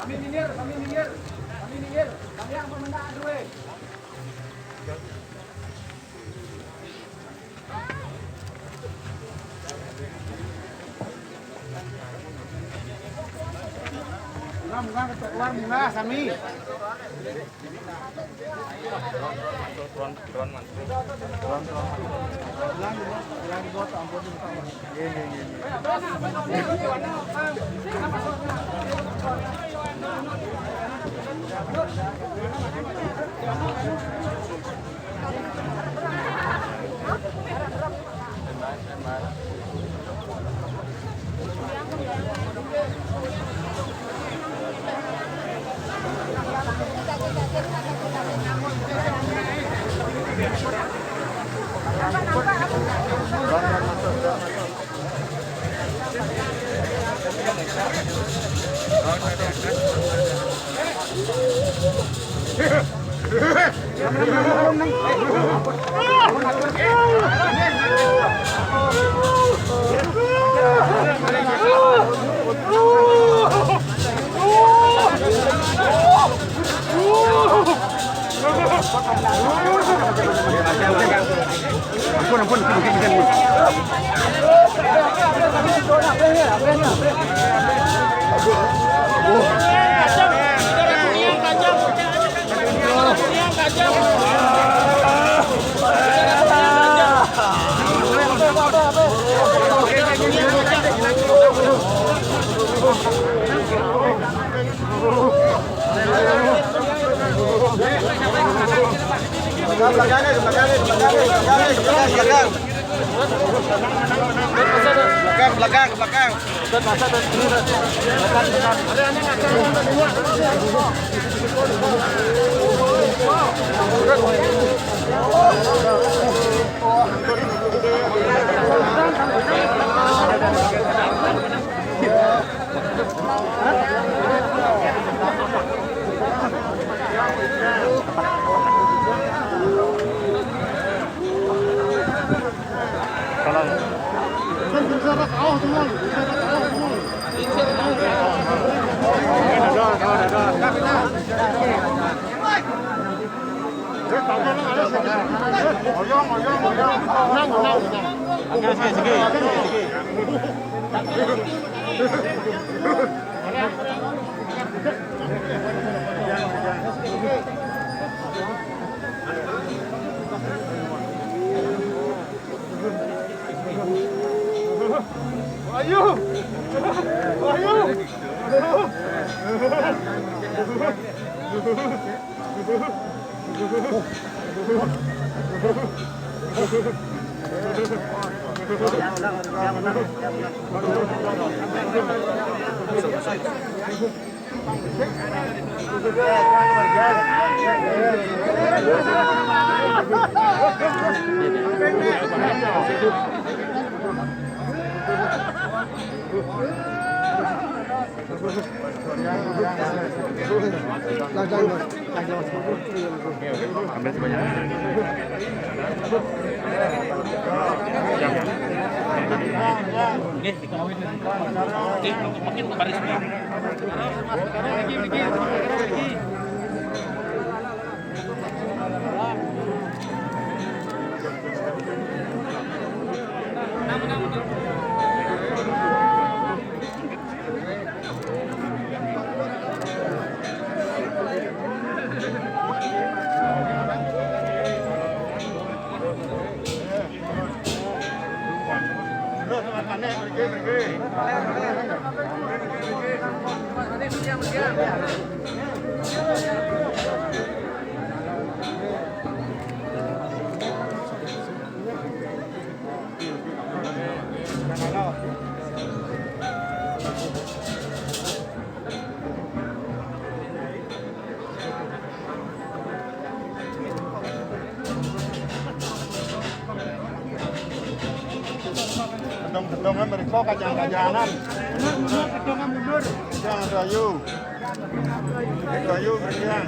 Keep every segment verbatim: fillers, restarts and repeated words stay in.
Kami minggir, kami minggir, kami minggir, kami yang pemenang duit. Munggah, munggah, ketuk keluar, munggah, sami. Tuan, tuan, tuan. Tuan, tuan. Iya, iya, iya, iya. Ampun, ampun, ampun, ampun, ampun. Belakang, belakang, belakang, belakang. Belakang, belakang, belakang. Ayo! Ayo! Gedung-gedungan mriko kajang-kajangan. Mundur, mundur, gedungan mundur. Jangan rayu. Rayu, berjuang.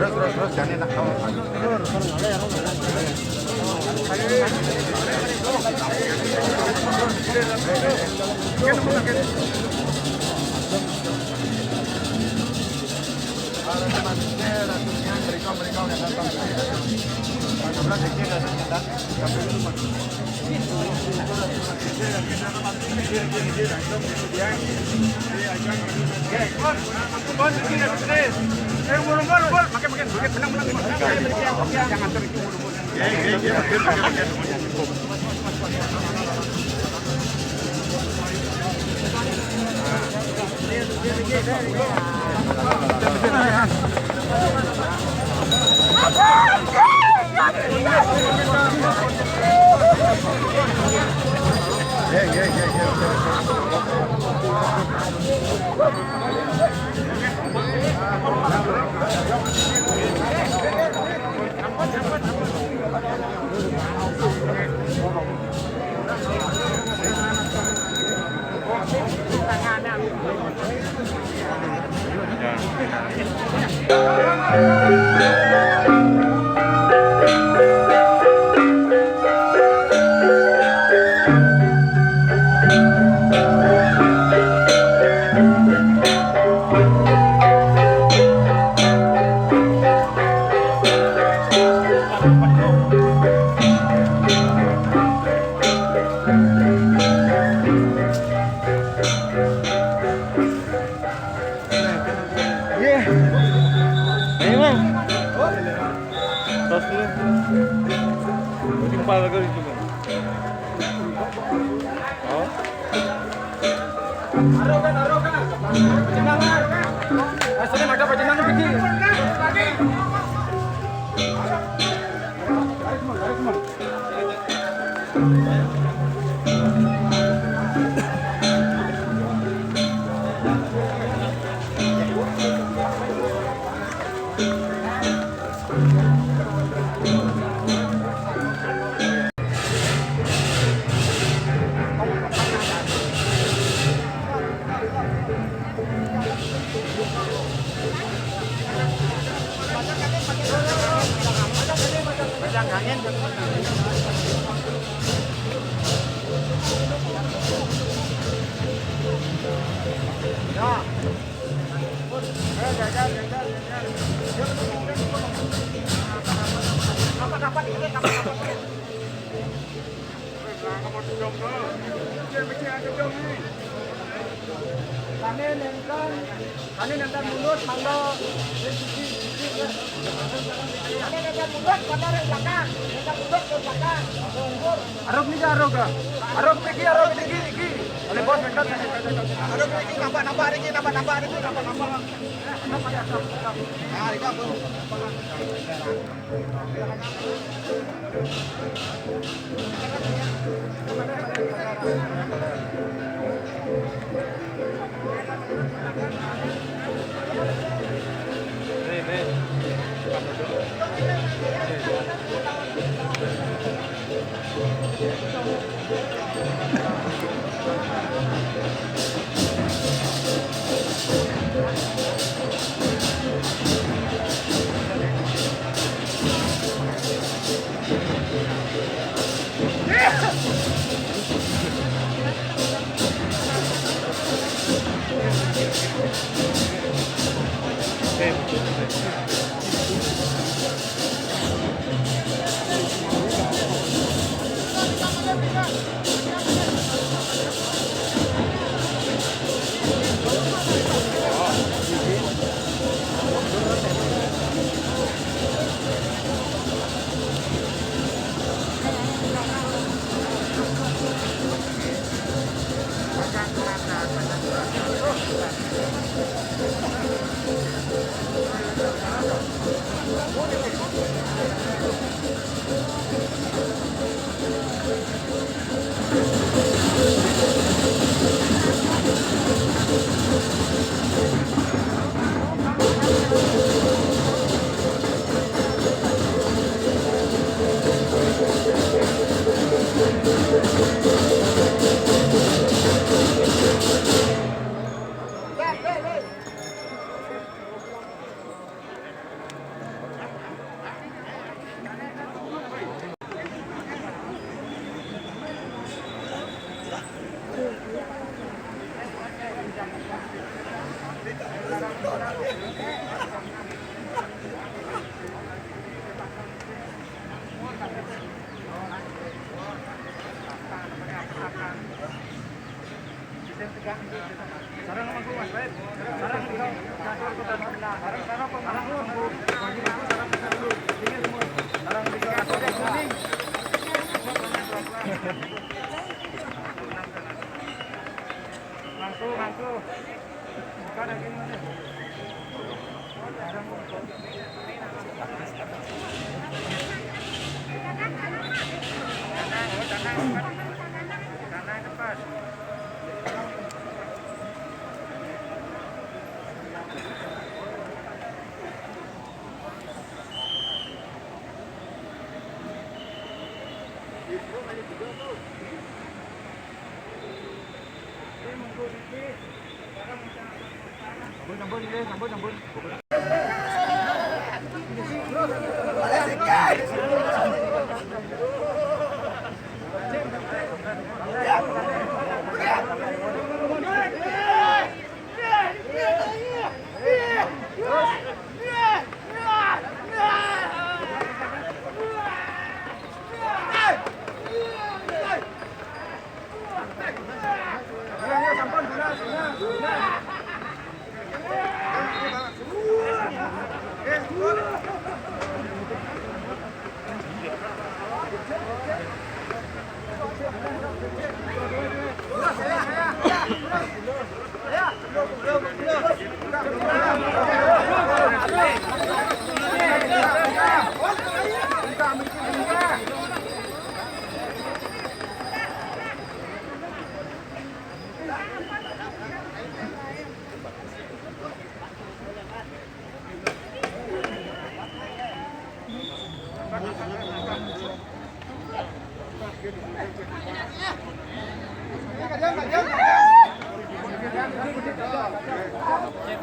Terus, terus, terus, jangan enak. Iya. Ayo, Bang. Tos dulu. Timpal lagi itu, Bang. Oh. Arokan, arokan. Pacinangan. Asli ada pacinangan, Piki. Kami nenten, kami nenten mundur, mangga. Kami nenten mundur, mangga dari belakang. Nenten mundur ke belakang. Arok nih, arok, ah. Arok tinggi, arok tinggi, tinggi. Oleh bos, nenten. Arok tinggi, nambah, nambah, tinggi, nambah, nambah, tinggi, nambah, nambah. Nah, ini apa? Langsung, langsung. Buka daging mana?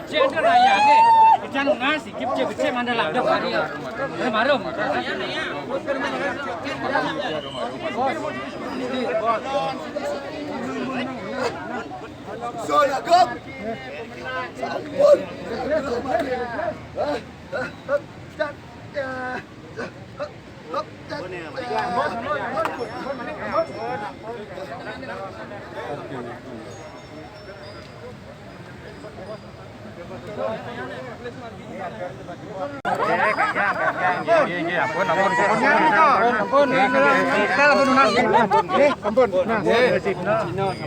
Cek, cek, cek, Cang nasi, kip cek becek mandala dok hari. Marum. Soalnya gop. Sampun.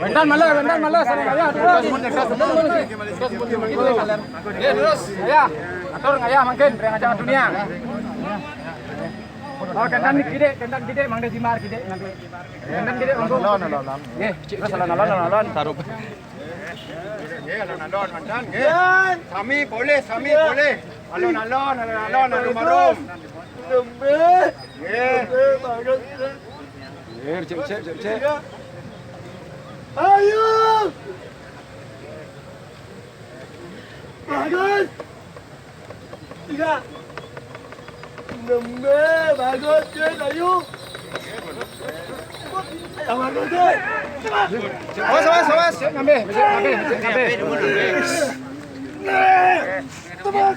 Bentan malu, bentan malu, sama kaya terus. Ya, terus, ya. Atur ngayah mangkin, ring ajang dunia. Oh, kendan ni kidek, kendan kidek, Mang Dejimar kidek, nanti. Kendan kidek, mangkuk. Alon, alon, alon. Nggih, cik, terus alon, alon, alon, alon. Taruh. Nggih, alon-alon, mantan, nggih. Sami boleh, sami boleh. Alon-alon, alon-alon, arum-arum. Nggih. Nggih, cek, cek, cek, cek. Ayo. Bagus. Tiga. Nembe, bagus, cek, ayo. Ayo, bagus, cek. Awas, awas, awas. Cek, ngambil, cek, ngambil, cek, ngambil. Tebak.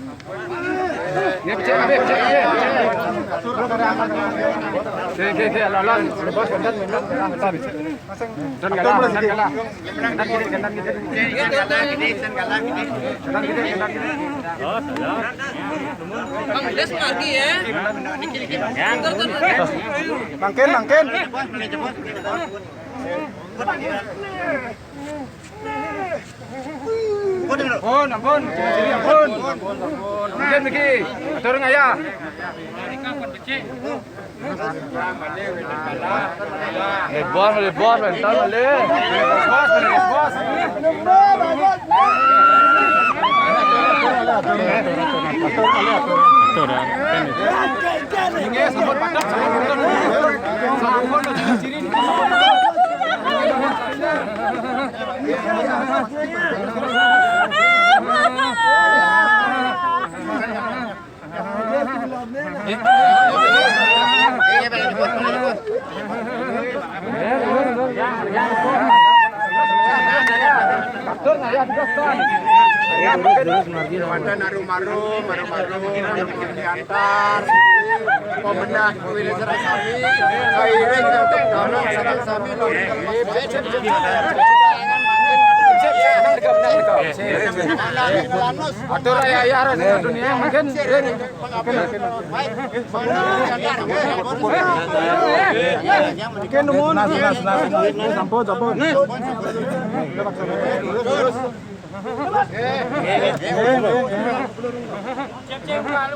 Nggih, becik, becik, becik, becik. Nggih, nggih, nggih, lawan, lawan. Bos, bentar, bentar, bentar, bentar. Don kalah, don kalah. Bentar, kiri, bentar, kiri. Bentar, kiri, bentar, kiri. Bang Des pergi ya. Mangkin, mangkin. Ampun, ampun, ciri-ciri, ampun. Mungkin niki, atur ngayah. Lebas, lebas, mental balik. Atur, ah. Ini sambut patok, sambut patok. Sambut patok, ciri-ciri. Mantan arum-arum, arum-arum, diantar. Pemenang kuwi sareng sami, kairing untuk damel sareng sami lho. Atur ya, ya, harus dunia mungkin. Mungkin numun. Sampun, sampun.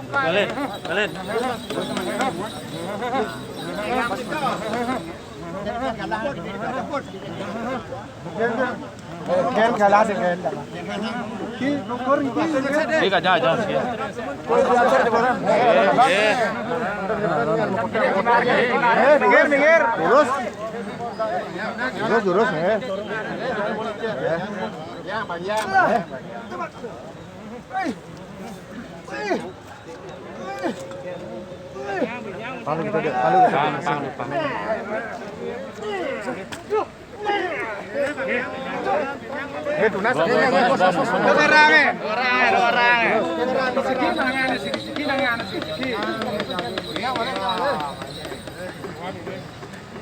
Balik, balik. Ken kalah deh, Ken. Ki, nukur, ki. Iya, aja, aja. Eh, minggir, minggir. Lurus. Lurus, lurus, eh. Ya, panjang. Palu kita deh, palu kita. Paham, paham, paham. Eh, tunas. Dua orang, eh. Dua orang, dua orang. Siki tangan, siki, siki tangan, siki.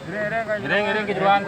Ngiring, ngiring, kejuan.